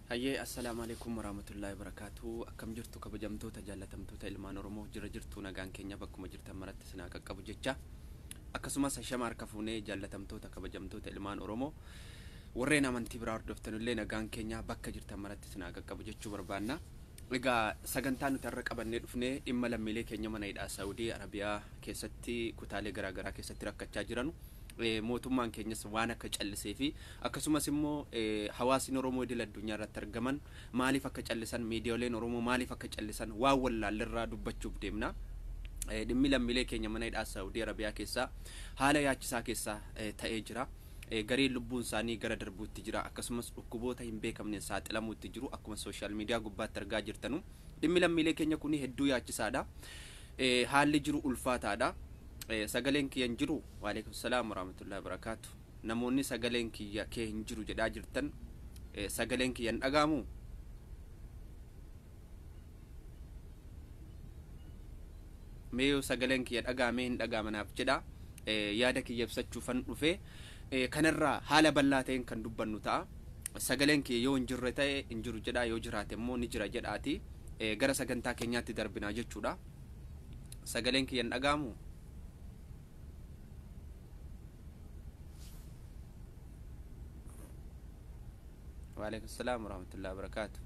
Hayyee, assalaamu alaikum warahmatullaahi wabarakaatu. Akkam jirtu, kabajamtoota jaallatamtoota ilmaan Oromoo? Jira jirtu? Nagaan keenya bakkuma jirtan maratti sinaa qaqqabu jecha, akkasumas hashama harka fuunee, jaallatamtoota kabajamtoota ilmaan Oromoo warreen amantii biraa hordoftanillee nagaan keenya bakka jirtan maratti sinaa qaqqabu jechuu barbaanna. Egaa sagantaa nuti har'a qabannee dhufnee dhimma lammiilee keenya mana hidhaa Saawudii Arabiyaa keessatti kutaalee garaagaraa keessatti rakkachaa jiranu, mootummaan keenyas waan akka callisee fi akkasumas immoo hawaasni Oromoo idil addunyaa irratti argaman maaliif akka callisan, miidiyaaleen Oromoo maaliif akka callisan waan wallaallerraa dubbachuuf deemna. Dhimmi lammiilee keenya mana hidhaa Saawudii Arabiyaa keessaa haala yaachisaa keessaa ta'ee jira. Gariin lubbuun isaanii gara darbuutti jira, akkasumas dhukkuboota hin beekamneen saaxilamuutti jiru. Akkuma social media gubbaatti argaa jirtanu, dhimmi lammiilee keenya kun hedduu yaachisaadha. Haalli jiru ulfaataadha. Sagaleen kiyya hin jiru? Waalaikum salaam warahmatullahi wabarakaatu. Namoonni sagaleen kiyya kee hin jiru jedhaa jirtan, sagaleen kiyya hin dhagaamu? Mee yoo sagaleen kiyya dhagaamee hin dhagaamanaaf jedha. Yaada kiyya ibsachuufan dhufe. Kanarraa haala bal'aa ta'een kan dubbannu ta'a. Sagaleen kiyya yoo hin jirre ta'e hin jiru jedha, yoo jiraate immoo ni jira jedhaati gara sagantaa keenyaatti darbinaa jechuudha. Sagaleen kiyya hin dhagaamu? Waalaikum salaam warahmatullahi wabarakaatu.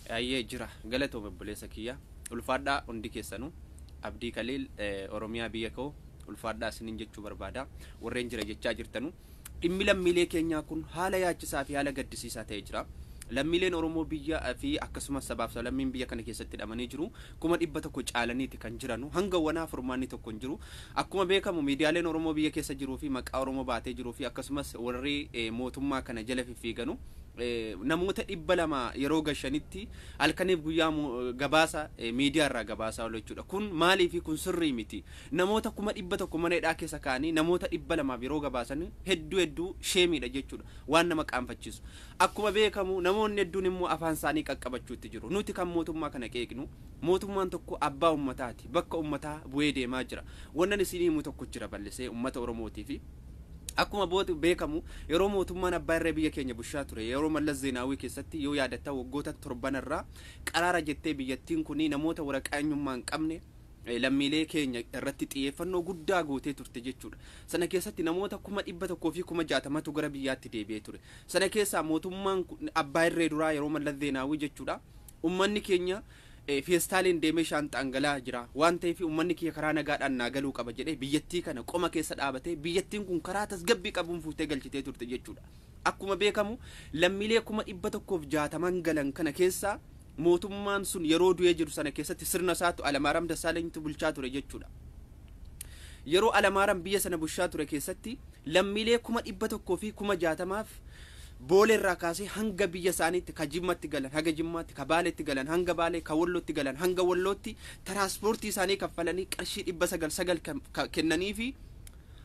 Ayyee, jira, galatoome obboleessa kiyya, ulfaadhaa hundi keessanuu. Abdii Kaliil, Oromiyaa biyya koo, ulfaadhaa isiniin jechuu barbaada. Warreen jira jechaa jirtanu, dhimmi lammiilee keenyaa kun haala yaachisaa fi haala gaddisiisaa ta'ee jira. Lammiileen Oromoo biyya fi akkasumas sabaaf sablammiin biyya kana keessatti hidhamanii jiru. 100,000 caalaniiti kan jiranu. Hanga wanaa furmaanni tokko hin jiru. Akkuma beekamu miidiyaaleen Oromoo biyya keessa jiruu fi maqaa Oromoo baatee jiruu fi akkasumas warri mootummaa kana jala fiffiiganu namoota 200 yeroo gashanitti halkaniif guyyaa gabaasa miidiyaa irraa gabaasaa oolu jechuudha. Kun maaliif? Kun sirrii miti. Namoota 100,000 mana hidhaa keessa kaa'anii namoota 200f yeroo gabaasan hedduu hedduu sheemiidha jechuudha. Waan nama qaanfachiisu. Akkuma beekamu namoonni hedduun immoo afaan isaanii qaqqabachuutti jiru. Nuti kan mootummaa kana qeeqnu, mootummaan tokko abbaa ummataati. Bakka ummataa bu'ee deemaa jira. Wannan isin himu tokko jira bal'isee ummata Oromootiifi. Akkuma beekamu yeroo mootummaan abbaa irree biyya keenya bushaa ture, yeroo Mallas Zeenaawii keessatti yoo yaadatta, waggoota torbanarraa qaraara jettee biyyattiin kun namoota waraqaa eenyummaa hin qabne lammiilee keenya irratti xiyyeeffannoo guddaa gootee turte jechuudha. Sana keessatti namoota 160,000tu gara biyyaatti deebi'ee ture. Sana keessaa mootummaan abbaa irree duraa yeroo Mallas Zeenaawii jechuudha. Uummanni keenya feestaaliin deemee shaanxaan galaa jira waan ta'eef, uummanni kiyya karaa nagaadhaan naa galuu qaba jedhee biyyattii kana qoma keessa dhaabatee biyyattiin kun karaa tasgabbii qabuun fuutee galchitee turte jechuudha. Akkuma beekamu lammiilee 160,000 galan kana keessaa mootummaan sun yeroo du'ee jiru sana keessatti sirna isaatu Alamaaram Dassaalenyitu bulchaa ture jechuudha. Yeroo Alamaaram biyya sana bulchaa ture keessatti lammiilee 160,000f Boolee irraa kaasee hanga biyya isaaniitti, ka Jimmatti galan haga Jimmaatti, ka Baaleetti galan hanga Baalee, ka Wallootti galan hanga Wallootti tiraanspoortii isaanii kaffalanii qarshii 909 kennanii fi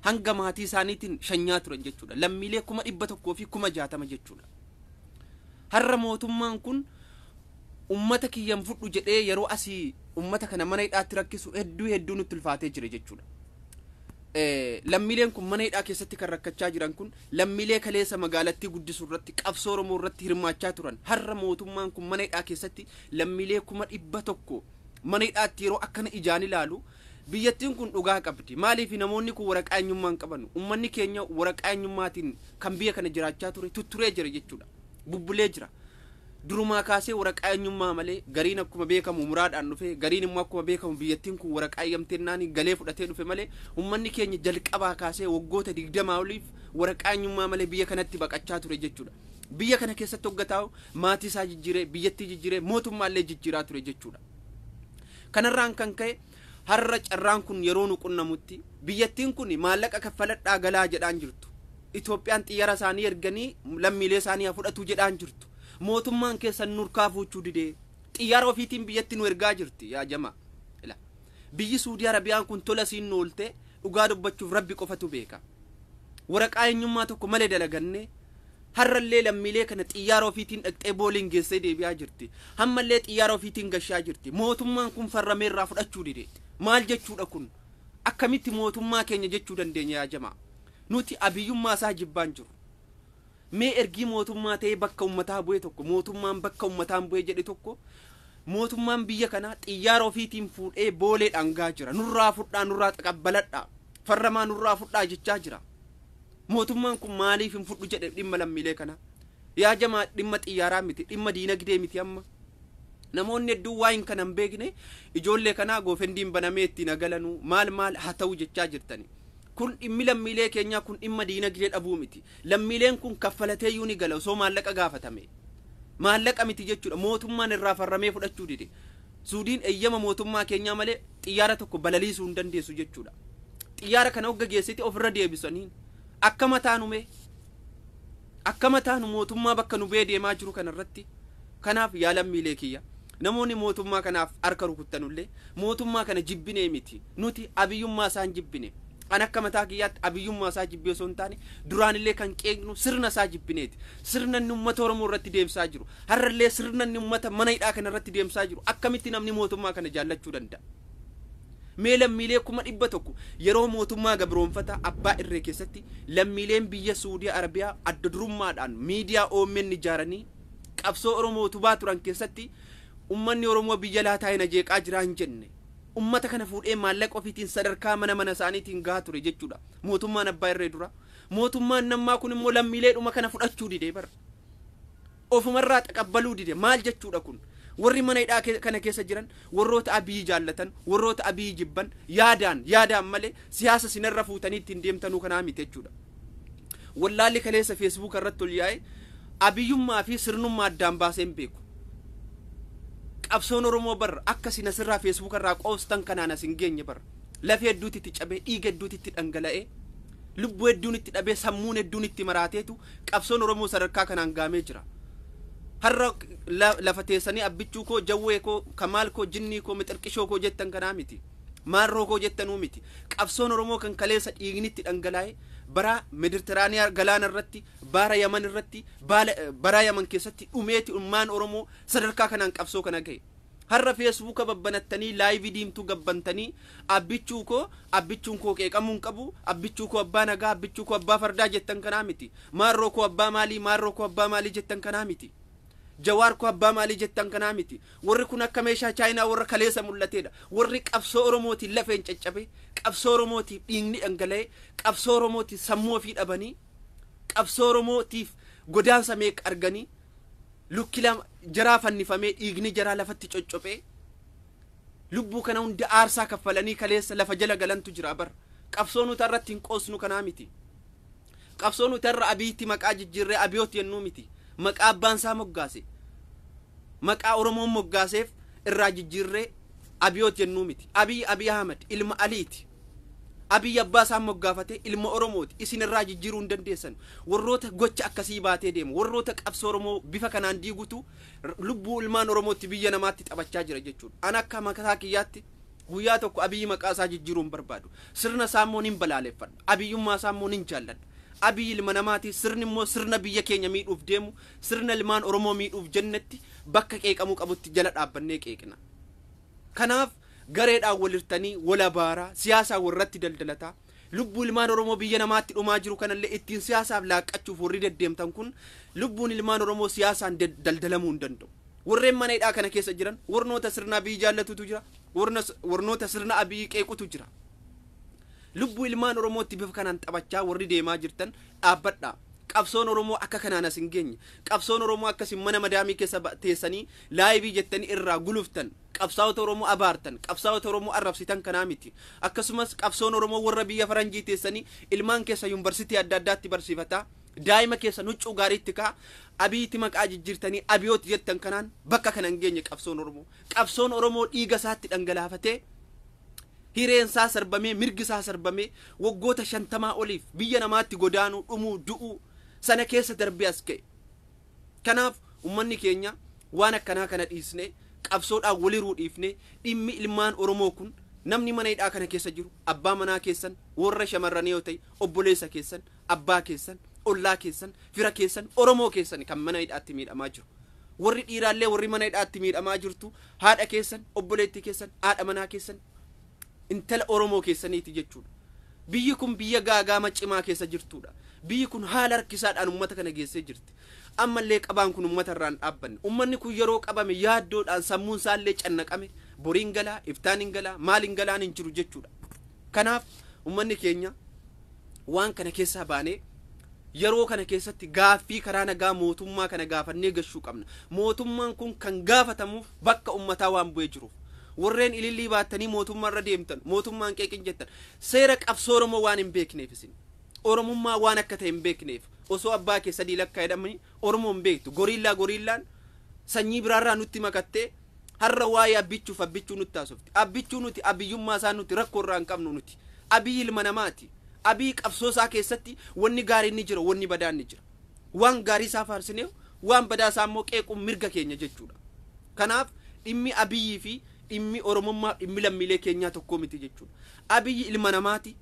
hanga maatii isaaniitiin shanyaa turan jechuudha. Lammiilee 160,000 jechuudha. Har'a mootummaan kun ummata kiyyan fudhu jedhee yeroo asii ummata kana mana hidhaatti rakkisu hedduu hedduu nutti ulfaatee jira jechuudha. Lammiileen kun mana hidhaa keessatti kan rakkachaa jiran kun lammiilee kaleessa magaalattii guddisuu irratti, qabsoo Oromoo irratti hirmaachaa turan. Har'a mootummaan kun mana hidhaa keessatti lammiilee 100,000 mana hidhaatti yeroo akkana ijaan ilaalu, biyyattiin kun dhugaa qabdi. Maaliif? Namoonni kun waraqaa eenyummaa hin qaban. Uummanni keenya waraqaa eenyummaatiin kan biyya kana jiraachaa ture tutturee jira jechuudha. Bubbulee jira. Durumaa kaasee waraqaa eenyummaa malee gariin akkuma beekamu muraadhaan dhufe, gariin immoo akkuma beekamu biyyattiin kun waraqaa eeyyamteennaan galee fudhatee dhufe malee, uummanni keenya jalqabaa kaasee waggoota 20 oliif waraqaa eenyummaa malee biyya kanatti baqachaa ture jechuudha. Biyya kana keessatti hogga maatii isaa jijjiiree, biyyattii jijjiiree, mootummaallee jijjiiraa ture jechuudha. Kanarraan kan ka'e har'a carraan kun yeroo nu qunnamutti biyyattiin kun maallaqa kaffaladhaa galaa jedhaan jirtu. Itoophiyaan xiyyaara isaanii erganii lammiilee isaanii haa fudhatu jedhaan jirtu. Mootummaan keessan nurkaa fuuchuu didee xiyyaara ofiitiin biyyatti nu ergaa jirti, yaa jamaa. Biyyi Suudii Arabiyaan kun tola siin nu oolte, dhugaa dubbachuuf Rabbi qofatu beeka. Waraqaa eenyummaa tokko malee dalagannee har'allee lammiilee kana xiyyaara ofiitiin dhaqxee booliin geessee deebi'aa jirti. Hammallee xiyyaara ofiitiin gashaa jirti. Mootummaan kun farrameerraa fudhachuu dide. Maal jechuudha kun? Akkamitti mootummaa keenya jechuu dandeenya, yaa jamaa? Nuti abiyyummaa isaa jibbaan jiru. Mee ergii mootummaa ta'ee bakka ummataa bu'e tokko, mootummaan bakka ummataan bu'e jedhe tokko, mootummaan biyya kanaa xiyyaara ofiitiin fuudhee Boolee dhangaa jira. Nurraa fudhaa, nurraa taqabbaladhaa, farramaa nurraa fudhaa jechaa jira. Mootummaan kun maaliif hin fudhu jedhe dhimma lammiilee kanaa? Yaa jamaa, dhimma xiyyaaraa miti, dhimma diinagdee miti. Amma namoonni hedduun waa hin kana hin beekne, ijoollee kanaa GoFundMen banamee ittiin agalanuu maal maal haa ta'u jechaa jirtani. Kun dhimmi lammiilee keenyaa kun dhimma diinagdee dhabuu miti. Lammiileen kun kaffalateeyyuu ni gala osoo maallaqa gaafatame. Maallaqa miti jechuudha. Mootummaan irraa farramee fudhachuu dide. Suudiin eeyyama mootummaa keenyaa malee xiyyaara tokko balaliisuu hin dandeessu jechuudha. Xiyyaara kana hogga geessite ofirra deebisaniin akka mataanume, akka mataanu mootummaa bakka nu bee deemaa jiru kanarratti. Kanaaf yaa lammiilee kiyya, namoonni mootummaa kanaaf harka rukuttanullee, mootummaa kana jibbinee miti. Nuti abiyyummaa isaan jibbine. An akka mataa kiyyaatti abiyyummaa isaa jibbee osoo hin taane, duraanillee kan qeeqnu sirna isaa jibbineeti. Sirna inni uummata Oromoo irratti deemsaa jiru, har'allee sirna inni uummata mana hidhaa kana irratti deemsaa jiru, akkamitti namni mootummaa kana jaallachuu danda'a? Mee lammiilee 100,000 yeroo mootummaa gabroonfata abbaa irree keessatti lammiileen biyya Suudii Arabiyaa adda durummaadhaan miidiyaa OMN ijaaranii qabsoo Oromoo utubaa turan keessatti, ummanni Oromoo biyya laataa hin ajeeqaa jiraa hin jenne. Ummata kana fuudhee maallaqa ofiitiin sadarkaa mana mana isaaniitiin gahaa ture jechuudha mootummaan abbaa irree dura. Mootummaan nammaa kun immoo lammiileedhuma kana fudhachuu didee bara ofumarraa taqabbaluu dide. Maal jechuudha kun? Warri mana hidhaa kana keessa jiran warroota Abiyyi jaallatan, warroota Abiyyi jibban, yaadaan yaadaan malee siyaasa sinarra fuutanii ittiin deemtanuu kanaa miti jechuudha. Wallaalli kaleessa Facebook irratti ol yaa'e abiyyummaa fi sirnummaa addaan baasee hin beeku. Qabsoon Oromoo bar akka sin asirraa Facebook irraa qoostan kanaan as hin geenye bar. Lafee hedduutti itti cabee, dhiiga hedduutti itti dhangala'ee, lubbuu hedduun itti dhabee, sammuun hedduun itti maraateetu qabsoon Oromoo sadarkaa kanaan gaamee jira. Har'a lafa teessanii abbichuu koo, jawwee koo, kamaal koo, jinnii koo, mixirqishoo koo jettan kanaa miti. Maarroo koo jettanuu miti. Qabsoon Oromoo kan kaleessa dhiigni itti dhangala'e bara Meditiraaniyaa galaana irratti, bara Yaman irratti, bara Yaman keessatti dhumeeti ummaan Oromoo sadarkaa kanaan qabsoo kana gahe. Har'a Facebooka babbanattanii, live diimtuu gabbantanii, abbichuu koo, abbichuun koo qeeqamuu hin qabu, abbichuu koo abbaa nagaa, abbichuu koo abbaa fardaa jettan kanaa miti. Maarroo koo abbaa maalii, maarroo koo abbaa maalii jettan kanaa miti. Jawaar koo abbaa maalii jettan kanaa miti. Warri kun akka meeshaa Chaayinaa warra kaleessa mul'ateedha. Warri qabsoo Oromootiin lafeen caccabe, qabsoo Oromootiif dhiigni dhangala'e, qabsoo Oromootiif sammuu ofii dhabanii, qabsoo Oromootiif godaansa meeqa arganii, lukki lama jaraa fannifamee, dhiigni jaraa lafatti coccophee, lubbuu kana hunda aarsaa kaffalanii kaleessa lafa jala galantu jira bar. Qabsoo nuti irratti hin qoosnu kanaa miti. Qabsoo nuti irra Abiyitti maqaa jijjiirree Abiyoot jennuu miti. Maqaa abbaan isaa moggaase, maqaa Oromoon moggaaseef irraa jijjiirree Abiyoot jennuu miti. Abiy, Abiy Ahmad ilma Aliiti. Abiy abbaa isaa moggaafate, ilma Oromooti. Isin irraa jijjiiruu hin dandeessan. Warroota gocha akkasii baatee deemu, warroota qabsoo Oromoo bifa kanaan diigutu lubbuu ilmaan Oromootti biyya namaatti taphachaa jira jechuudha. An akka mataa kiyyaatti guyyaa tokko Abiyyi maqaa isaa jijjiiruu hin barbaadu. Sirna isaa immoo nin balaaleffadha. Abiyyummaa isaa immoo nin jaalladha. Abiyyi ilma namaati. Sirni immoo sirna biyya keenya miidhuuf deemu, sirna ilmaan Oromoo miidhuuf jennetti bakka qeeqamuu qabutti jala dhaabbannee qeeqna. Kanaaf gareedhaan walirtanii wal abaaraa, siyaasaa warratti daldalataa, lubbuu ilmaan Oromoo biyya namaatti dhumaa jiru kanallee ittiin siyaasaaf laaqqachuuf warri deddeemtan kun, lubbuun ilmaan Oromoo siyaasaan daldalamuu hin danda'u. Warreen mana hidhaa kana keessa jiran warnoota sirna Abiyyi jaallatutu jira, warnoota sirna Abiyyi qeequtu jira. Lubbuu ilmaan Oromootti bifa kanaan taphachaa warri deemaa jirtan dhaabbadhaa. Qabsoon Oromoo akka kanaan as hin geenye. Qabsoon Oromoo akkasin mana madaamii keessa teessanii live jettanii irraa guluftan, qabsaa'ota Oromoo abaartan, qabsaa'ota Oromoo arrabsitan kanaa miti. Akkasumas qabsoon Oromoo warra biyya faranjii teessanii ilmaan keessa yuunivarsiitii adda addaatti barsiifataa, daa'ima keessa huccuu gaariitti ka'a, Abiyitti maqaa jijjiirtanii Abiyoot jettan kanaan bakka kana hin geenye qabsoon Oromoo. Qabsoon Oromoo dhiiga isaatti dhangalaafatee, hireen isaa sarbamee, mirgi isaa sarbamee, waggoota 50 oliif biyya namaatti godaanuu, dhumuu, du'uu sana keessa darbee as ga'e. Kanaaf ummanni keenya waan akkanaa kana dhiisnee, qabsoodhaan waliruu dhiifnee, dhimmi ilmaan Oromoo kun, namni mana hidhaa kana keessa jiru abbaa manaa keessan, warra shamarranii yoo ta'e obboleessa keessan, abbaa keessan, ollaa keessan, fira keessan, Oromoo keessan kan mana hidhaatti miidhamaa jiru. Warri dhiiraallee, warri mana hidhaatti miidhamaa jirtu, haadha keessan, obboleettii keessan, haadha manaa keessan, intala Oromoo keessaniiti jechuudha. Biyyi kun biyya gaagaama cimaa keessa jirtudha. Biyyi kun haala harkisaadhaan uummata kana geessee jirti. Ammallee qabaan kun uummata irraan dhaabbanne. Uummanni kun yeroo qabame yaaddoodhaan sammuun isaallee cannaqame, boriin galaa, iftaan hin galaa, maaliin galaan hin jiru jechuudha. Kanaaf uummanni keenya waan kana keessaa baanee yeroo kana keessatti gaaffii karaa nagaa mootummaa kana gaafannee gashuu qabna. Mootummaan kun kan gaafatamuuf bakka uummataa waan bu'ee jiruuf. Warreen ilillii baattanii mootummaa irra deemtan, mootummaan qeeqin jettan, seera qabsoo Oromoo waan hin beekneef, isin Oromummaa waan akka ta'e hin beekneef. Osoo abbaa kee sadii lakkaa jedhamanii Oromoo hin beektu. Goriillaa goriillaan sanyii biraarraa nutti makattee har'a waa'ee abbichuuf abbichuu nutti haasofti. Abbichuu nuti abiyyummaa isaa nuti rakkoo irraa hin qabnu nuti. Abiyyi ilma namaati. Abiyyi qabsoo isaa keessatti wanni gaariin ni jira, wanni badaan ni jira. Waan gaarii isaa faarsinee waan badaa isaa immoo qeequun mirga keenya jechuudha. Kanaaf dhimmi Abiyyii fi dhimmi Oromummaa, dhimmi lammiilee keenyaa tokko miti jechuudha. Abiyyi ilma namaati.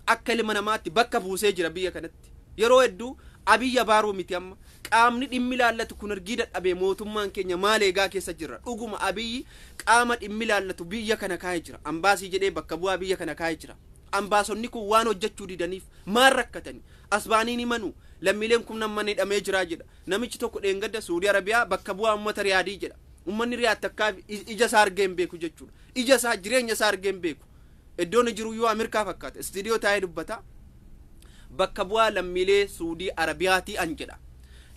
Akka ilma namaatti bakka buusee jira biyya kanatti. Yeroo hedduu Abiyyi abaaruu miti, amma qaamni dhimmi ilaallatu kun ergii dadhabee mootummaan keenya maal eegaa keessa jira? Dhuguma Abiyyi qaama dhimmi ilaallatu biyya kana kaa'ee jira. Ambaasii jedhee bakka bu'aa biyya kana kaa'ee jira. Ambaasonni kun waan hojjechuu didaniif maal rakkatani? As baanii ni manu. Lammiileen kun nama hidhamee jira jedha. Namichi tokko dheengadda Suudii Arabiyaa bakka bu'aa uummata Riyaadii jedha. Uummanni Riyaad takkaa ija isaa argee hin beeku jechuudha. Ija isaa, jireenya isaa argee hin beeku. Iddoon jiru yoo Ameerikaa fakkaata. Istiidiyoo taa'ee dubbata. Bakka bu'aa lammiilee Suudii Arabiyaatii an jedha.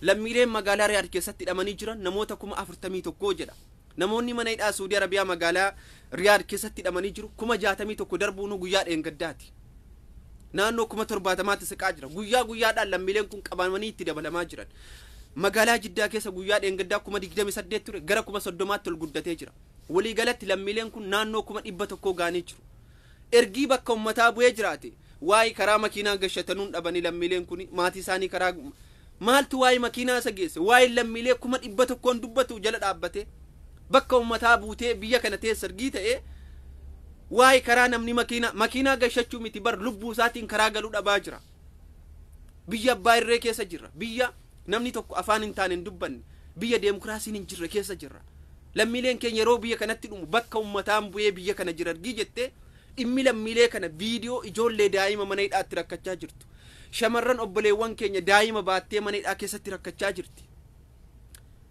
Lammiileen magaalaa Riyaad keessatti hidhamanii jiran namoota 41,000 jedha. Namoonni mana hidhaa Suudii Arabiyaa magaalaa Riyaad keessatti hidhamanii jiru 61,000 darbuun guyyaa dheengaddaati. Naannoo 70,000tti siqaa jira. Guyyaa guyyaadhaan lammiileen kun qabamanii itti dabalamaa jiran. Magaalaa Jiddaa keessa guyyaa dheengaddaa 28,000 ture, gara 30,000tti ol guddatee jira. Waliigalatti lammiileen kun naannoo 100,000 gaanii jiru. Ergii bakka uummataa bu'ee jiraate waa'ee karaa makiinaa gashatanuun dhabanii lammiileen kun maatii isaanii karaa maaltu waa'ee makiinaa isa geesse? Waa'ee lammiilee 100,000 dubbatu jala dhaabbate bakka uummataa buutee biyya kana teessa ergii ta'ee waa'ee karaa namni makiinaa gashachuu miti bar lubbuu isaatiin karaa galuu dhabaa jira. Biyya abbaa irree keessa jirra. Biyya namni tokko afaan hin taane hin dubbanne, biyya deemokiraasiin hin jirre keessa jirra. Lammiileen keenya yeroo biyya kanatti dhumu bakka uummataan bu'ee biyya kana jira ergii jettee dhimmi lammiilee kana viidiyoo ijoollee daa'ima mana hidhaatti rakkachaa jirtu. Shamarran obboleewwan keenya daa'ima baattee mana hidhaa keessatti rakkachaa jirti.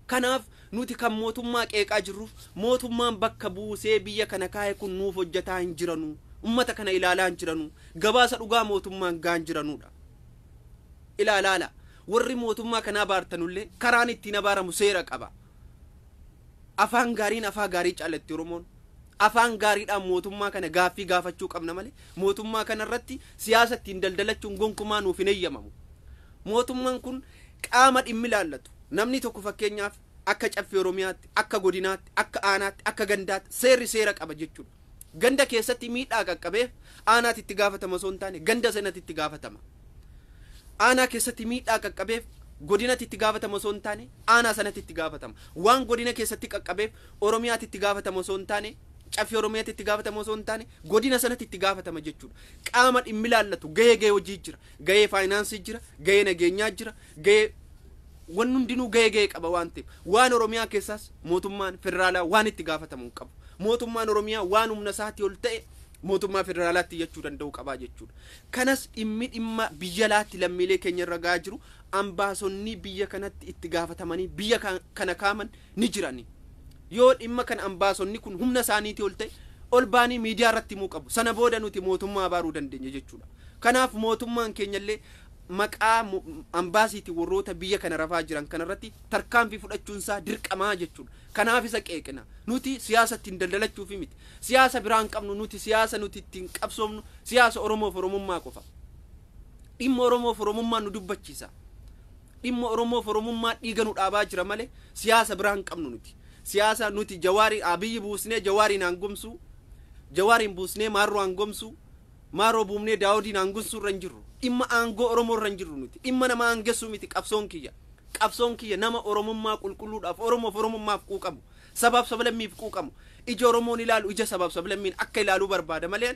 Kanaaf nuti kan mootummaa qeeqaa jirruuf mootummaan bakka buusee biyya kana kaa'e kun nuuf hojjetaa hin jiranu. Uummata kana ilaalaa hin jiranu. Gabaasa dhugaa mootummaan gahaa hin jiranudha. Ilaalaala. Warri mootummaa kanaa baartanullee karaan ittiin abaaramu seera qaba. Afaan gaariin afaa gaarii caalatti Oromoon. Afaan gaariidhaan mootummaa kana gaaffii gaafachuu qabna malee mootummaa kana irratti siyaasa ittiin daldalachuun gonkumaa nuuf hin eeyyamamu. Mootummaan kun qaama dhimmi ilaallatu. Namni tokko fakkeenyaaf akka caffee Oromiyaatti, akka godinaatti, akka aanaatti, akka gandaatti seerri seera qaba jechuudha. Ganda keessatti miidhaa qaqqabeef aanaatti itti gaafatama osoo hin taane ganda sanatti itti gaafatama. Aanaa keessatti miidhaa qaqqabeef godinatti itti gaafatama osoo hin taane aanaa sanatti itti gaafatama. Waan godina keessatti qaqqabeef Oromiyaatti itti gaafatama osoo hin taane, caffee Oromiyaatti itti gaafatama osoo hin taane godina sanatti itti gaafatama jechuudha. Qaama dhimmi ilaallatu gahee gahee hojii jira, gahee faayinaansii jira, gahee nageenyaa jira, gahee wanni hundinuu gahee gahee qaba waan ta'eef waan Oromiyaa keessaas mootummaan federaalaa waan itti gaafatamu hin qabu. Mootummaan Oromiyaa waan humna isaatii ol ta'e mootummaa federaalaatti iyyachuu danda'u qabaa jechuudha. Kanas dhimmi dhimma biyya alaatti lammiilee keenya irra gahaa jiru ambaasonni biyya kanatti itti gaafatamanii biyya kana kaaman ni jirani. Yoo dhimma kana ambaasonni kun humna isaaniitii ol ta'e ol baanii miidiyaa irratti himuu qabu. Sana booda nuti mootummaa abaaruu dandeenya jechuudha. Kanaaf mootummaan keenyallee maqaa ambaasiitii warroota biyya kana rafaa jiran kanarratti tarkaanfii fudhachuun isaa dirqamaa jechuudha. Kanaaf isa qeeqina. Nuti siyaasa ittiin daldalachuuf miti. Siyaasa biraa hin qabnu nuti, siyaasa nuti ittiin qabsoomnu siyaasa Oromoof Oromummaa qofa. Dhimma Oromoof Oromummaa nu dubbachiisa. Dhimma Oromoof Oromummaa dhiiga nu dhaabaa jira malee siyaasa biraa hin qabnu nuti. Siyaasa nuti Jawaarii Abiyyi buusnee Jawaariin aangomsuu, Jawaariin buusnee Maarroo aangomsuu, Maarroo buufnee Daawudiin aangomsuu irra hin jirru. Dhimma aangoo Oromoo irra hin jirru nuti. Dhimma nama aangessuu miti qabsoon kiyya. Qabsoon kiyya nama Oromummaa qulqulluudhaaf, Oromoof Oromummaaf quuqamu, sabaaf sablammiif quuqamu, ija Oromoon ilaalu ija sabaaf sablammiin akka ilaaluu barbaada malee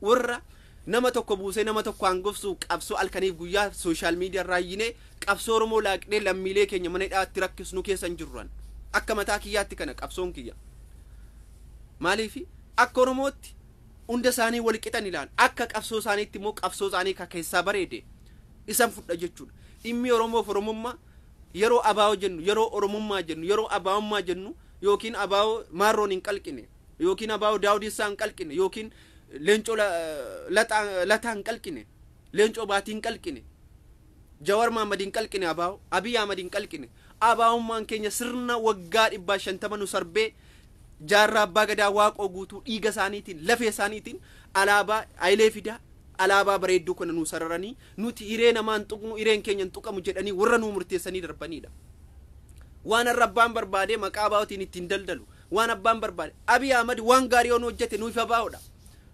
warra nama tokko buusee nama tokko aangomsuu qabsoo halkaniif guyyaa sooshaal miidiyaa irraa iyyinee qabsoo Oromoo laaqnee lammiilee keenya mana hidhaatti rakkisnu keessa hin jirru. Akka mataa kiyyaatti kana qabsoon kiyya. Maaliif akka Oromootti hunda isaanii wal qixan ilaalu. Akka qabsoo isaaniitti immoo qabsoo isaanii ka keessaa bareede Isan fudha jechuudha. Dhimmi Oromoof Oromummaa yeroo abaa'oo jennu, yeroo Oromummaa jennu, yeroo abaa'ummaa jennu, yookiin abaa'oo Maarroon hin qalqine, yookiin abaa'oo Daawudiisaa hin qalqine, yookiin Leencoo Lataa hin qalqine, Leencoo Baatii hin qalqine, Jawar Mahammad hin qalqine, abaa'oo Abiy Ahmad hin qalqine. Abaa'ummaan keenya sirna waggaa 150 nu sarbee, Jaarraa Abbaa Gadaa Waaqoo Guutuu dhiiga isaaniitiin, lafee isaaniitiin alaabaa Hayilee Fidaa, alaabaa bareedduu kana nu sararanii, nuti hiree namaan tuqnu, hireen keenya hin tuqamu jedhanii warra nuu murteessanii darbanidha. Waan har'a abbaan barbaade maqaa abaa'ootiin ittiin daldalu, waan abbaan barbaade Abiy Ahmad waan gaarii yoo nu hojjete nuuf abaa'oodha.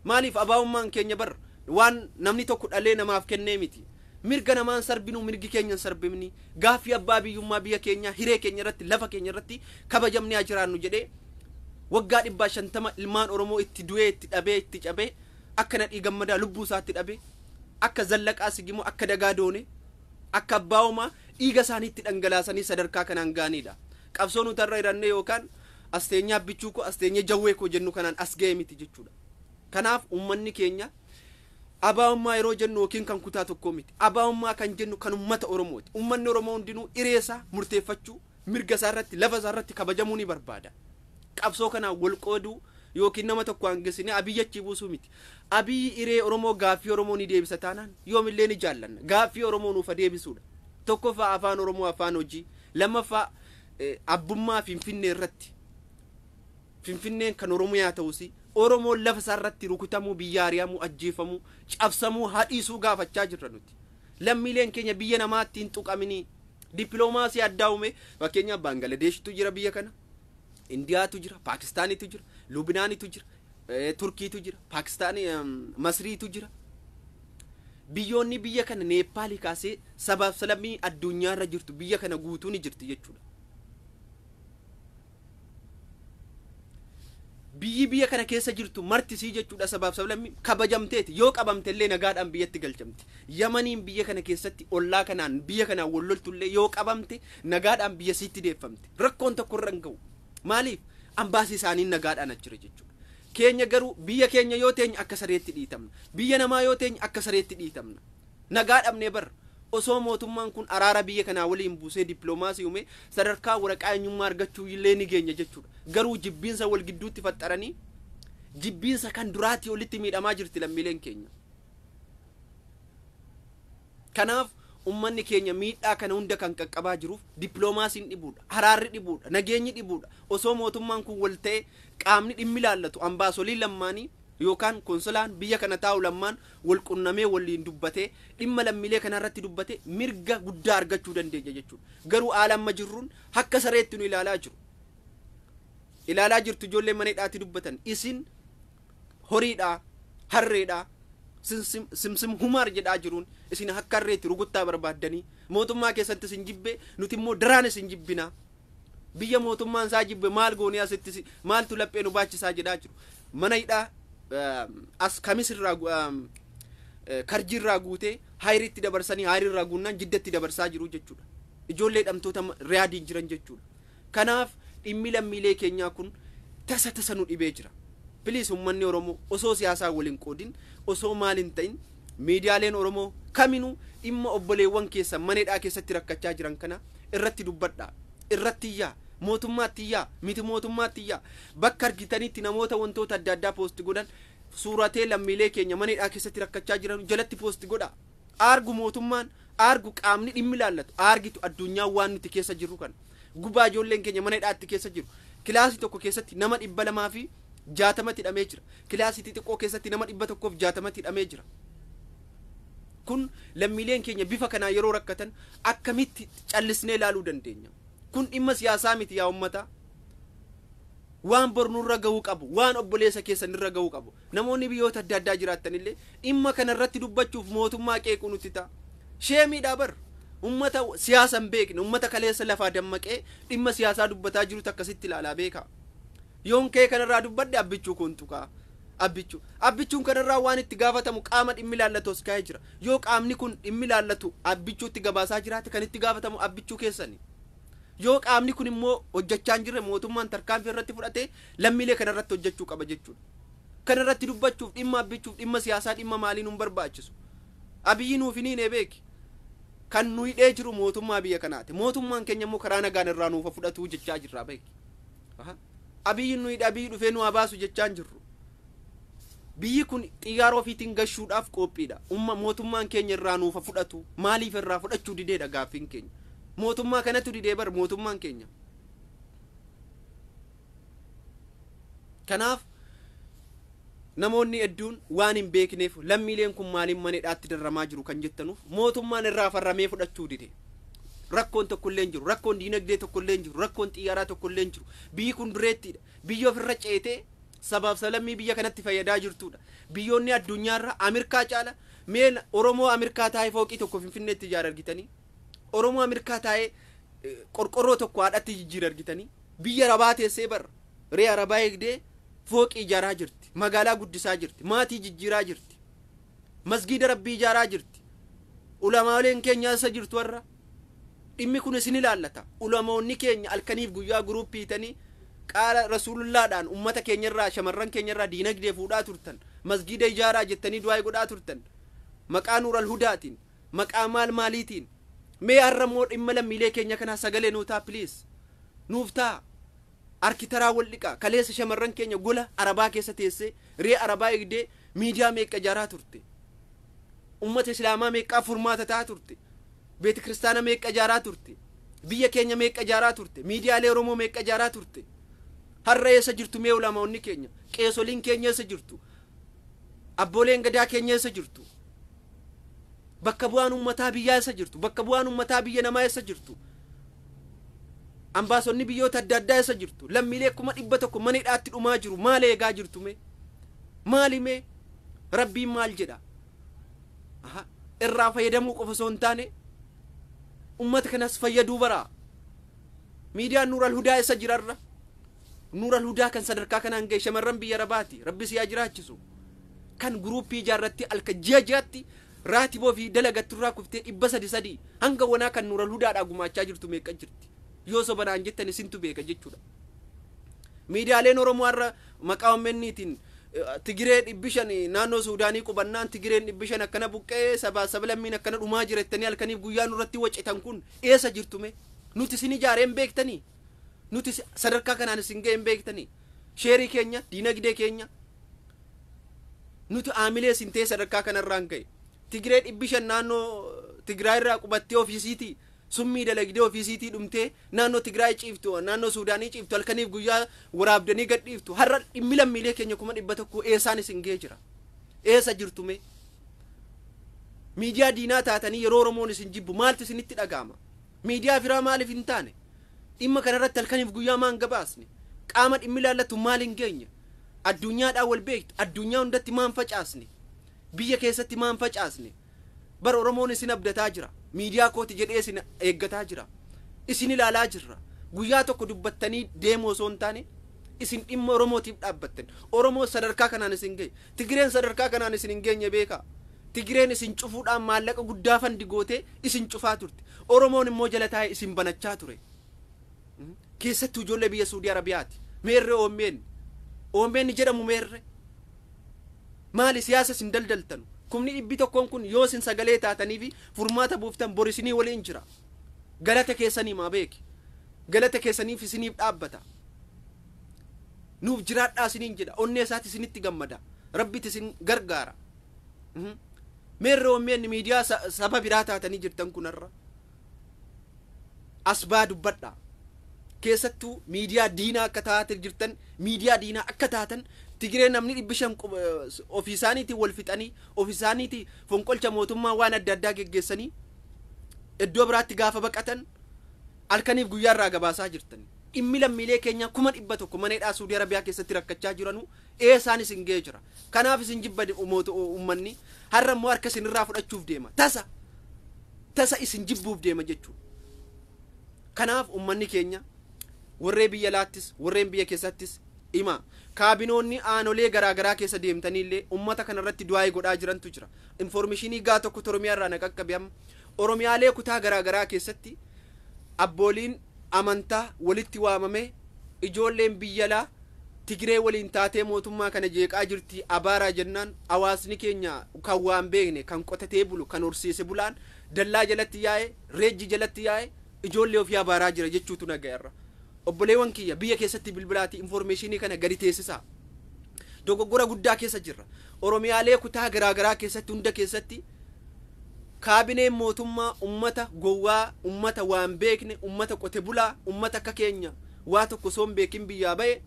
Maaliif? Abaa'ummaan keenya bar waan namni tokko dhalee namaaf kennee miti. Mirga namaan sarbinu, mirgi keenya hin sarbimni, gaaffii abbaa biyyummaa biyya keenya, hiree keenya irratti, lafa keenya irratti kabajamnee haa jiraannu jedhee waggaa 150 ilmaan Oromoo itti du'ee, itti dhabee, itti cabee, akka Nadhii Gammadaa lubbuu isaatti dhabee, akka Zallaqaa Sigimoo, akka Dagaa Doonee, akka Abbaa Homaa dhiiga isaaniitti dhangalaasanii sadarkaa kanaan ga'anidha. Qabsoo nuti har'a hirannee yookaan as teenyee Abbichuu koo, as teenyee Jawwee koo jennu kanaan as ga'e miti jechuudha. Kanaaf uummanni keenya, abaa'ummaa yeroo jennu yookiin kan kutaa tokkoo miti. Abaa'ummaa kan jennu kan uummata Oromooti. Uummanni Oromoo hundinuu hiree isaa murteeffachuu, mirga isaa irratti, lafa isaa irratti kabajamuu ni barbaada. Qabsoo kanaan wal qooduu yookiin nama tokko hangisinee Abiyyi achii buusuu miti. Abiyyi hiree Oromoo, gaaffii Oromoo ni deebisa taanaan yoomillee ni jaallanna. Gaaffii Oromoo nuuf deebisuudha. Tokkoffaa, afaan Oromoo afaan hojii. Lammaffaa, abbummaa Finfinnee irratti. Finfinneen kan Oromiyaa ta'us, Oromoon lafa isaa irratti rukutamuu, biyya ari'amuu, ajjeefamuu, cabsamuu hadhiisuu gaafachaa jirra nuti. Lammiileen keenya biyya namaatti hin tuqaminii. Dippiloomaasii addaa uume, fakkeenyaaf Baangaladeeshitu jira biyya kana. Indiyaatu jira, Paakistaanitu jira, Lubnaanitu jira, Turkiitu jira, Paakistaanii, Masriitu jira. Biyyoonni biyya kana Neepaalii kaasee sabaaf sablammii addunyaarra jirtu biyya kana guutuu ni jirti jechuudha. Biyyi biyya kana keessa jirtu martisii jechuudha, sabaaf sablammii kabajamteeti, yoo qabamte illee nagaadhaan biyyatti galchamti. Yamaniin biyya kana keessatti ollaa kanaan, biyya kanaan wal loltullee, yoo qabamte nagaadhaan biyya siitti deeffamte. Rakkoon tokko irra hin ga'u. Maaliif? Ambaasii isaanii nagaadhaan achira jechuudha. Keenya garuu biyya keenya yoo teenye akka sareetti dhiitamna. Biyya namaa yoo teenye akka sareetti dhiitamna. Nagaa dhabnee bar. Osoo mootummaan kun araara biyya kanaa waliin buusee, dippiloomaasii uume, sadarkaa waraqaa eenyummaa argachuu illee ni geenya jechuudha. Garuu jibbiinsa wal gidduutti faxxaranii, jibbiinsa kan duraatii olitti miidhamaa jirti lammiileen keenya. Kanaaf ummanni keenya miidhaa kana hunda kan qaqqabaa jiruuf dippiloomaasiin dhibuudha, araarri dhibuudha, nageenyi dhibuudha. Osoo mootummaan kun wal ta'e, qaamni dhimmi ilaallatu, ambaasoliin lammaanii yookaan konsolaan biyya kana taa'u lammaan wal qunnamee, waliin dubbatee, dhimma lammiilee kana irratti dubbatee, mirga guddaa argachuu dandeenya jechuudha. Garuu haala amma jirruun akka sareetti nu ilaalaa jiru. Ilaalaa jirtu, ijoollee mana hidhaatti dubbatan, isin horiidhaa, harreedhaa, simsim humaar jedhaa jiruun, isin akka harreetti rukuttaa barbaaddanii, mootummaa keessatti isin jibbe, nuti immoo daraan isin jibbinaa. Biyya mootummaan isaa jibbe maal goonee asitti, maaltu laphee nu baachisaa jedhaa jiru. Mana hidhaa as Kamis irraa, Karjiirraa guutee Hayiritti dabarsanii, Hayirirraa guunnaan Jiddatti dabarsaa jiru jechuudha. Ijoollee hidhamtoota Riyaadiin jiran jechuudha. Kanaaf dhimmi lammiilee keenyaa kun tasa tasa nu dhibee jira. Please, uummanni Oromoo osoo siyaasaa waliin qoodin, osoo maal hin ta'in, miidiyaaleen Oromoo kaminuu dhimma obboleewwan keessan mana hidhaa keessatti rakkachaa jiran kana irratti dubbadhaa. Irratti iyyaa. Mootummaatti iyyaa. Miti mootummaatti iyyaa. Bakka argitanitti namoota wantoota adda addaa post godhan, suuratee lammiilee keenya mana hidhaa keessatti rakkachaa jiran jalatti post godhaa. Argu mootummaan, argu qaamni dhimmi ilaallatu, argitu addunyaan waan nuti keessa jirru kana. Gubaa ijoolleen keenya mana hidhaatti keessa jiru. Kilaasii tokko keessatti nama 260tti hidhamee jira. Kilaasii xixiqqoo keessatti nama 160tti hidhamee jira. Kun lammiileen keenya bifa kanaa yeroo rakkatan akkamitti callisnee ilaaluu dandeenya? Kun dhimma siyaasaa miti, yaa ummata. Waan bor nurra gahuu qabu, waan obboleessa keessan irra gahuu qabu. Namoonni biyyoota adda addaa jiraattanillee dhimma kana irratti dubbachuuf mootummaa qeequu nutti ta'a. Sheemiidhaa bar. Ummata siyaasa hin beekne, ummata kaleessa lafaa dammaqee dhimma siyaasaa dubbataa jirutu akkasitti ilaalaa beeka. Yoon kee kanarraa dubbadhe, Abbichuu kun tuqaa. Abbichuu. Abbichuun kanarraa waan itti gaafatamu qaama dhimmi ilaallatu as kaa'ee jira. Yoo qaamni kun dhimmi ilaallatu Abbichuutti gabaasaa jiraate, kan itti gaafatamu Abbichuu keessani. Yoo qaamni kun immoo hojjechaa hin jirre, mootummaan tarkaanfii irratti fudhatee lammiilee kanarratti hojjechuu qaba jechuudha. Kanarratti dubbachuuf dhimma Abbichuuf, dhimma siyaasaa, dhimma maalii nun barbaachisu. Abiyyi nuuf hin hiine beeki. Kan nu hidhee jiru mootummaa biyya kanaati. Mootummaan keenya immoo karaa nagaan irraa nuufa fudhatu jechaa jirra beeki. Abiyyi nu hidhe, Abiyyi dhufee nu haa baasu jechaa hin jirru. Biyyi kun xiyyaara ofiitiin gashuudhaaf qophiidha. Umma mootummaan keenya irraa nuufa fudhatu. Maaliif irraa fudhachuu dideedha gaaffiin keenya. Mootummaa kanatu didee bar mootummaan keenya. Kanaaf namoonni hedduun waan hin beekneef lammiileen kun maaliin mana hidhaatti darramaa jiru kan jettanuuf mootummaan irraa farramee fudhachuu dide. Rakkoon tokkollee hin jiru, rakkoon diinagdee tokkollee hin jiru, rakkoon xiyyaaraa tokkollee hin jiru. Biyyi kun dureettiidha. Biyyi ofirra ceetee sabaaf sablammii biyya kanatti fayyadaa jirtudha. Biyyoonni addunyaarra Ameerikaa caala mee Oromoo Ameerikaa taa'ee fooqii tokko Finfinneetti ijaara argitanii? Oromoo Ameerikaa taa'ee qorqorroo tokko haadhatti jijjiira argitanii? Biyya Arabaa teessee barra. Ree Arabaa eegdee fooqii ijaaraa jirti. Magaalaa guddisaa jirti. Maatii jijjiiraa jirti. Masgiida Rabbii ijaaraa jirti. Ulamaaleen keenya isa jirtu warra. Dhimmi kun isin ilaallata. Ulamoonni keenya halkaniif guyyaa guruuppii hiitanii qaala rasuulullaadhaan ummata keenyarraa shamarran keenyarraa diinagdee fuudhaa turtan. Masgiida ijaaraa jettanii du'aa godhaa turtan. Maqaa Nuural Hudaatiin, maqaa maal maaliitiin. Mee har'a immoo dhimma lammiilee keenya kanaa sagalee nuu ta'a please. Nuuf ta'a. Harki taraa wal dhiqa. Kaleessa shamarran keenya gola Arabaa keessa teessee ree Arabaa eegdee miidiyaa meeqa ijaaraa turte. Ummata Islaamaa meeqaa furmaata ta'aa turte. Beeti kiristaana meeqa ijaaraa turte. Biyya keenya meeqa ijaaraa turte. Miidiyaalee Oromoo meeqa ijaaraa turte. Har'a eessa jirtu mee ulamaonni keenya? Qeesoliin keenya eessa jirtu? Abbooleen gadaa keenya eessa jirtu? Bakka bu'aan ummataa biyyaa eessa jirtu? Bakka bu'aan ummataa biyya namaa eessa jirtu? Ambaasonni biyyoota adda addaa eessa jirtu? Lammiilee 100,000 mana hidhaatti dhumaa jiru. Maal eegaa jirtu mee? Maali mee? Rabbiin maal jedha? Irraa fayyadamuu qofa osoo hin taane ummata kanas fayyaduu baraa. Miidiyaan Nuural Hudaa eessa jirarra? Nuural Hudaa kan sadarkaa kanaan ga'e shamarran biyya Arabaati. Rabbi si haa jiraachisu. Kan guruuppii ijaarrattee halka ji'a ji'atti raatiboo fi dalagatturraa kuftee 300 hanga wanaa kan Nuural Hudaadhaa gumaachaa jirtu meeqa jirti? Yoo sobanaan jettan isintu beeka jechuudha. Miidiyaaleen Oromoo har'a maqaa OMN'tiin Tigiree 500 naannoo Suudaanii qubannaan Tigireen 500 akkana buqqee sabaa sablammiin akkana dhumaa jira jettanii halkaniif guyyaa nurratti wacitan kun eessa jirtu mee? Nuti isin ijaaree hin beektanii? Nuti sadarkaa kanaan isin ga'e hin beektanii? Sheerii keenya, diinagdee keenya nuti aamilee isin ta'e sadarkaa kanarraan ga'e. Tigiree 500 naannoo Tigraay irraa qubattee ofiisiitii summii dalagdee ofiisiitii dhumtee naannoo Tigraay ciiftu, naannoo Suudaanii ciiftu halkaniif guyyaa waraabdanii gadhiiftu. Har'a dhimmi lammiilee keenya 100,000 eessaan isin ga'ee jira? Eessa jirtu mee? Miidiyaa diinaa taatanii yeroo Oromoon isin jibbu maaltu isinitti dhaga'ama? Miidiyaa firaa maaliif hin taane? Dhimma kanarratti halkaniif guyyaa maan gabaasne? Qaama dhimmi ilaallatu maal hin geenye? Addunyaadhaan wal beektu, addunyaa hundatti maan facaasne? Biyya keessatti maan facaasne? Bar Oromoon isin abdataa jira. Miidiyaa kooti jedhee isin eeggataa jira. Isin ilaalaa jirra. Guyyaa tokko dubbattanii deemuu osoo hin taane isin dhimma Oromootiif dhaabbattan. Oromoo sadarkaa kanaan isin gahe. Tigireen sadarkaa kanaan isin hin geenye beekaa. Tigireen isin cufuudhaan maallaqa guddaa fandi gootee isin cufaa turte. Oromoon immoo jala taa'ee isin banachaa ture. Keessattuu ijoollee biyya Suudii Arabiyaati. Meerre OMN? OMN jedhamu meerre? Maali siyaasa isin daldaltanu? 100,000 kun yoo isin sagalee taatanii fi furmaata buuftan bor isinii waliin jira. Galata keessanii maa beeki? Galata keessaniif isiniif dhaabbata. Nuuf jiraadhaa isiniin jedha. Onnee isaati isinitti gammada. Rabbitti isin gargaara. Meerre OMN miidiyaa saba biraa taatanii jirtan kunarra? As baa dubbadhaa. Keessattuu miidiyaa diinaa akka taate jirtan, miidiyaa diinaa akka taatan Tigiree namni 500 ofii isaaniitiin wal fixanii, ofii isaaniitii fonqolcha mootummaa waan adda addaa geggeessanii iddoo biraatti gaafa baqatan halkaniif guyyaa irraa gabaasaa jirtan. Dhimmi lammiilee keenyaa 100,000 mana hidhaa Suudii Arabiyaa keessatti rakkachaa jiranuu eessaan isin ga'ee jira. Kanaaf isin jibba uummanni har'a immoo harka isinirraa fudhachuuf deema. Tasa tasa isin jibbuuf deema jechuudha. Kanaaf uummanni keenya warreen biyya alaattis warreen biyya keessattis hima. Kaabinoonni aanolee garaagaraa keessa deemtaniillee uummata kanarratti du'aa godhaa jirantu jira. Informeeshinii gaa tokko Oromiyaa irraa na qaqqabe amma. Oromiyaalee kutaa garaagaraa keessatti abbooliin amantaa walitti waamame ijoolleen biyya alaa Tigiree waliin taatee mootummaa kana jeeqaa jirti abaaraa jennaan hawaasni keenya kan waan beekne kan qotatee bulu kan horsiise bulaan Dallaa jalatti yaa'e, reejji jalatti yaa'e, ijoollee ofii abaaraa jira jechuutu nagayarra. Obboleewwan kiyya, biyya keessatti bilbilaatii information kana gadi teessisaa. Dogoggora guddaa keessa jirra. Oromiyaalee kutaa garaagaraa keessatti, hunda keessatti, kaabineen mootummaa ummata gowwaa, ummata waan beekne, ummata qote bulaa, ummata akka keenya waa tokko osoo hin beekin biyyaa ba'e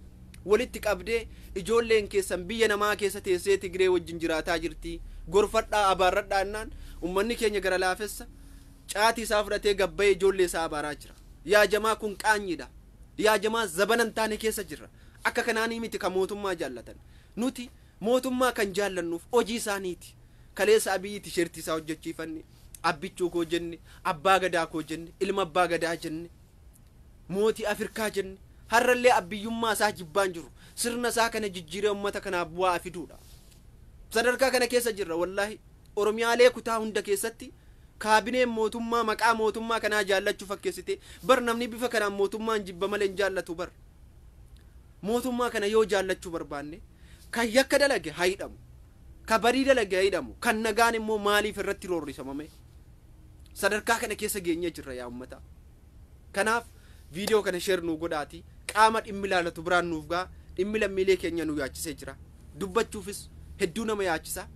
walitti qabdee, ijoolleen keessan biyya namaa keessa teessee Tigiree wajjin jiraataa jirti, gorfadhaa, abaarradhaa jennaan, ummanni keenya gara laafessa caatii isaa fudhatee gabbayee ijoollee isaa abaaraa jira. Yaa jamaa, kun qaanyiidha. Yaa jamaa, zabana hin taane keessa jirra. Akka kanaanii miti kan mootummaa jaallatan. Nuti mootummaa kan jaallannuuf hojii isaaniiti. Kaleessa Abiyyi tisheertii isaa hojjechiifanne, abbichuu koo jenne, abbaa gadaa koo jenne, ilma abbaa gadaa jenne, mootii Afrikaa jenne. Har'allee abbiyyummaa isaa jibbaan jiru. Sirna isaa kana jijjiiree uummata kanaaf bu'aa fiduudha. Sadarkaa kana keessa jirra wallaahi. Oromiyaalee kutaa hunda keessatti kaabineen mootummaa maqaa mootummaa kanaa jaallachuu fakkeessite. Bar namni bifa kanaan mootummaan jibba malee hin jaallatu bar. Mootummaa kana yoo jaallachuu barbaanne, kan yakka dalage haa hidhamu. Ka badii dalage haa hidhamu. Kan nagaan immoo maaliif irratti roorrisamame? Sadarkaa kana keessa geenyee jirra, yaa uummata. Kanaaf viidiyoo kana share nuu godhaati qaama dhimmi ilaalatu biraan nuuf gaa. Dhimmi lammiilee keenya nu yaachisee jira. Dubbachuufis hedduu nama yaachisa.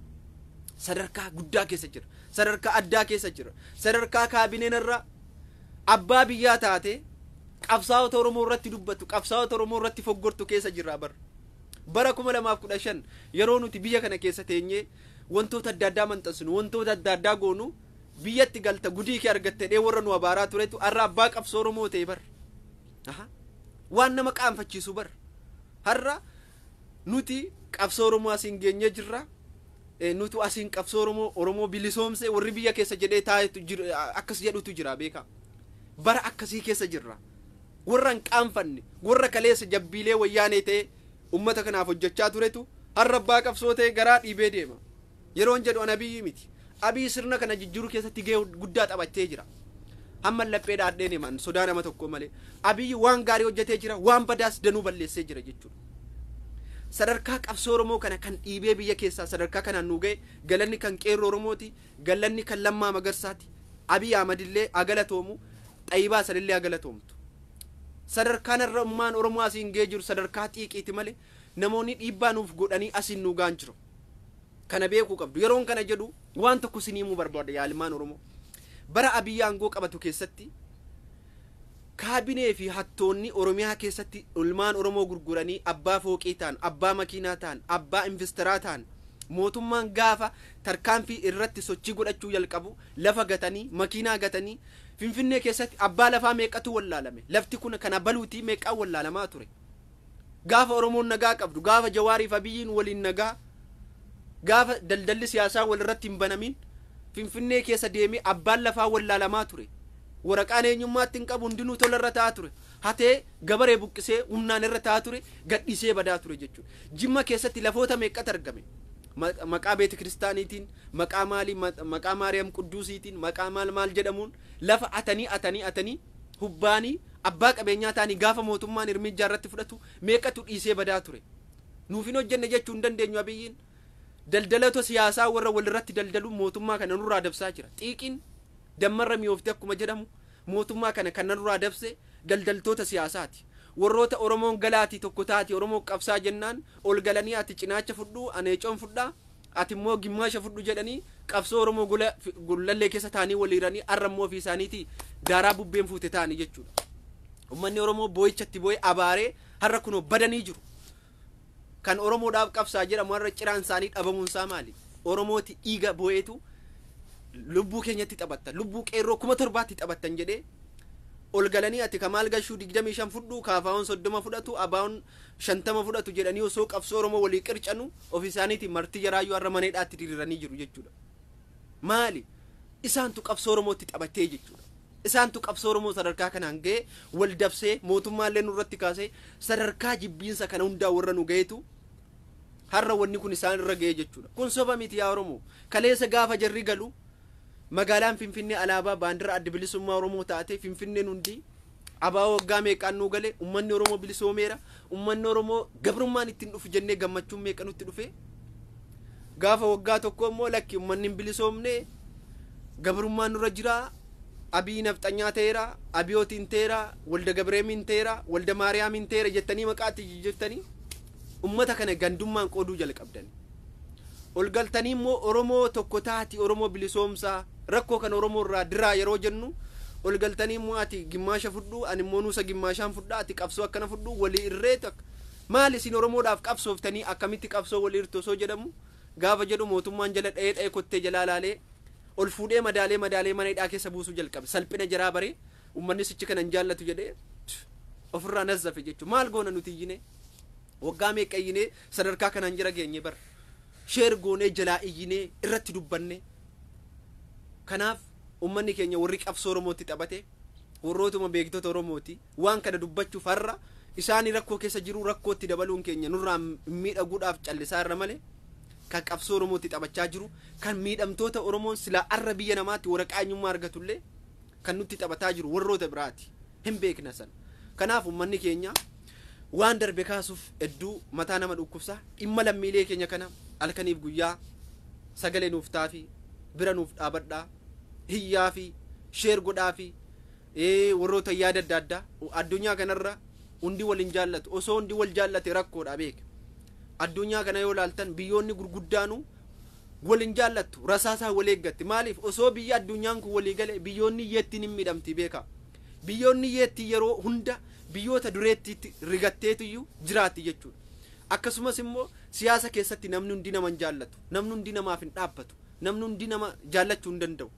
Sadarkaa guddaa keessa jira. Sadarkaa addaa keessa jira. Sadarkaa kaabineen irra abbaa biyyaa taate qabsaa'ota Oromoo irratti dubbatu, qabsaa'ota Oromoo irratti foggortu keessa jirra bara. Bara 2015 yeroo nuti biyya kana keessa teenyee wantoota adda addaa maxxansinu, wantoota adda addaa goonu, biyyatti galta gudii kee argatte dhee warra nu abaaraa turetu har'a abbaa qabsoo Oromoo ta'e bar. Waan nama qaanfachiisu bar. Har'a nuti qabsoo Oromoo asiin geenyee jirra. Nutu asiin qabsoo Oromoo bilisoomse warri biyya keessa jedhee taa'etu akkas jedhutu jira, beekaa. Bara akkasii keessa jirra. Warra hin qaanfanne, warra kaleessa jabbiilee wayyaanee ta'e ummata kanaaf hojjechaa turetu har'a abbaa qabsoo ta'e garaa dhiibee deema. Yeroon jedhu an Abiyyi miti. Abiyyi sirna kana jijjiiruu keessatti gahee guddaa taphachee jira. Hamma laphee dhaadheen himan sodaa nama tokko malee. Abiyyi waan gaarii hojjetee jira, waan badaas danuu balleessee jira jechuudha. Sadarkaa qabsoo Oromoo kana kan dhiibee biyya keessaa sadarkaa kanaan nu ga'e, galanni kan qeerroo Oromooti, galanni kan Lammaa Magarsaati. Abiy Ahmad illee agalatoomu, Xayyibaa sanillee agalatoomtu. Sadarkaan irra ummaan Oromoo asiin ga'ee jiru sadarkaa xiiqiiti malee namoonni dhiibbaa nuuf godhanii asiin nu ga'an jiru. Kana beekuu qabdu. Yeroon kana jedhu waan tokko isinii himuu barbaada, yaa ilmaan Oromoo. Bara Abiyyi aangoo qabatu keessatti kaabinee fi hattoonni Oromiyaa keessatti ilmaan Oromoo gurguranii abbaa fooqii ta'an, abbaa makiinaa ta'an, abbaa investeraa ta'an, mootummaan gaafa tarkaanfii irratti sochii godhachuu jalqabu lafa gatanii, makiinaa gatanii, Finfinnee keessatti abbaa lafaa meeqatu wallaalame? Lafti kun kana baluutii meeqaan wallaalamaa ture? Gaafa Oromoon nagaa qabdu, gaafa Jawaariif Abiyyiin waliin nagaa, gaafa daldalli siyaasaa walirratti hin banamin, Finfinnee keessa deemee abbaan lafaa wallaalamaa ture. Waraqaan eenyummaatti hin qabu, hundinuu tola irra ta'aa ture. Hatee gabaree buqqisee humnaan irra ta'aa ture, gadhiisee badaa ture jechuudha. Jimma keessatti lafoota meeqatu argame? Maqaa beeti kiristaaniitiin, maqaa maalii, maqaa Maariyaam Qudduusiitiin, maqaa maal maal jedhamuun lafa atanii atanii atanii hubbaanii abbaa qabeenyaa ta'anii, gaafa mootummaan hirmijjaa irratti fudhatu meeqatu dhiisee badaa ture? Nuuf hin hojjenne jechuu hin dandeenyu Abiyyiin. Daldaltoota siyaasaa warra walirratti daldaluun mootummaa kana nurraa dabsaa jira. Xiiqiin dammarra mi'oofte akkuma jedhamu, mootummaa kana kan nurraa dabse daldaltoota siyaasaati. Warroota Oromoon galaatii tokko taati Oromoo qabsaa jennaan ol galanii, ati cinaacha fudhu, aneecoon fudhaa, ati immoo gimmaasha fudhu jedhanii qabsoo Oromoo gola gullallee keessa taanii waliiranii, har'a immoo ofii isaaniitii daaraa bubbeen fuute ta'anii jechuudha. Uummanni Oromoo boo'ichatti boo'ee abaaree har'a kunoo badanii jiru. Kan Oromoodhaaf qabsaa jedhamu har'a ciraan isaanii dhabamuun isaa maali? Oromooti dhiiga boo'eetu lubbuu keenyatti taphattan, lubbuu qeerroo 7,000tti taphattan jedhee ol galanii, ati kamaal gashuu 25 fudhu, kaafaa'oon 30 fudhatu, abaa'oon 50 fudhatu jedhanii osoo qabsoo Oromoo walii qircanu, ofii isaaniitiin marti jaraayyuu har'a maneedhaatti diriiranii jiru jechuudha. Maali? Isaantu qabsoo Oromootti taphatee jechuudha. Isaantu qabsoo Oromoo sadarkaa kanaan ga'ee wal dabsee mootummaallee nurratti kaasee sadarkaa jibbiinsa kana hundaa warra nu ga'eetu har'a wanni kun isaan irra ga'ee jechuudha. Kun soba miti, yaa Oromoo. Kaleessa gaafa jarri galu magaalaan Finfinnee alaabaa baandira Adda Bilisummaa Oromoo taate. Finfinneen hundi abaaboo waggaa meeqaan nuu gale, uummanni Oromoo bilisoomeera, uummanni Oromoo gabrummaan ittiin dhufu jennee gammachuun meeqa nutti dhufe. Gaafa waggaa tokko immoo lakki, uummanni hin bilisoomne. Gabrummaan nurra jira. Abii nafxanyaa ta'eera, abiyootiin ta'eera, walda gabreemiin ta'eera, walda maariyaamiin ta'eera jettanii maqaatti jijjiirtanii ummata kana gandummaan qooduu jalqabdani. Ol galtanii immoo Oromoo tokko taati, Oromoo bilisoomsaa, rakkoo kan Oromoo irraa diraa yeroo jennu, ol galtanii immoo ati gimmaasha fudhu, ani immoo nuusa gimmaashaan fudhaa, ati qabsoo akkana fudhu, walii irree takka. Maal isin Oromoodhaaf qabsooftanii akkamitti qabsoo walii irtu osoo jedhamu gaafa jedhu mootummaan jala dha'ee dha'ee kottee jalaa laalee ol fuudhee madaalee madaalee mana hidhaa keessa buusuu jalqabe. Salphina jaraa baree uummanni sichi kana hin jaallatu jedhee ofirraa nazzafe jechuudha. Maal goona nuti iyyinee? Waggaa meeqa iyyinee sadarkaa kanaan jira geenye bara. Sheer goonee jalaa iyyinee irratti dubbanne. Kanaaf uummanni keenya warri qabsoo Oromootti taphate warrootuma beektota Oromooti waan kana dubbachuuf har'a isaanii rakkoo keessa jiru rakkootti dabaluun keenya nurraa miidhaguudhaaf callisaa irra malee kan qabsoo Oromootti taphachaa jiru kan miidhamtoota Oromoon silaa arra biyya namaatti waraqaa eenyummaa argatullee kan nutti taphataa jiru warroota biraati hin beekna san. Kanaaf uummanni keenya waan darbe kaasuuf hedduu mataa nama dhukkubsa. Dhimma lammiilee keenya kana halkaniif guyyaa sagalee nuuf taafi bira nuuf dhaabadhaa, hiyyaa fi sheer godhaa fi warroota yaada adda addaa addunyaa kanarra hundi wal hin jaallatu. Osoo hundi wal jaallate rakkoodha beek. Addunyaa kana yoo laaltan biyyoonni gurguddaanuu wal hin jaallattu, rasaasaa wal eeggatti. Maaliif osoo biyya addunyaan kun walii gale biyyoonni hiyyeettiin hin miidhamti beeka. Biyyoonni hiyyeettii yeroo hunda biyyoota dureettiitti rigatteetuyyuu jiraatti jechuudha. Akkasumas immoo siyaasa keessatti namni hundi nama hin jaallatu, namni hundi namaaf hin dhaabbatu, namni hundi nama jaallachuu hin danda'u.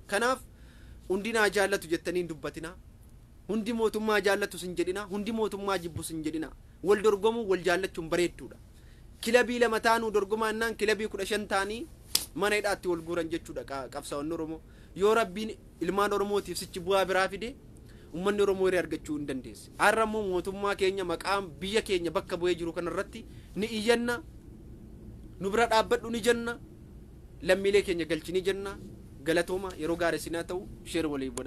Kanaaf hundi naa jaallatu jettanii hin dubbatinaa. Hundi mootummaa jaallatu sin jedhina, hundi mootummaa jibbu sin jedhina. Wal dorgomuu wal jaallachuun bareedduudha. Kilabii 2 taanuu dorgomaa innaan kilabii 15 taanii mana hidhaatti wal guuran jechuudha qabsaa'onni Oromoo. Yoo Rabbiin ilmaan Oromootiif sichi bu'aa biraa fide uummanni Oromoo hiree argachuu hin dandeesse. Har'a immoo mootummaa keenya maqaan biyya keenya bakka bu'ee jiru kanarratti ni iyyanna, nu bira dhaabbadhu ni jenna, lammiilee keenya galchi ni jenna. Galatooma yeroo gaarii sinaa ta'u sheer walii godha.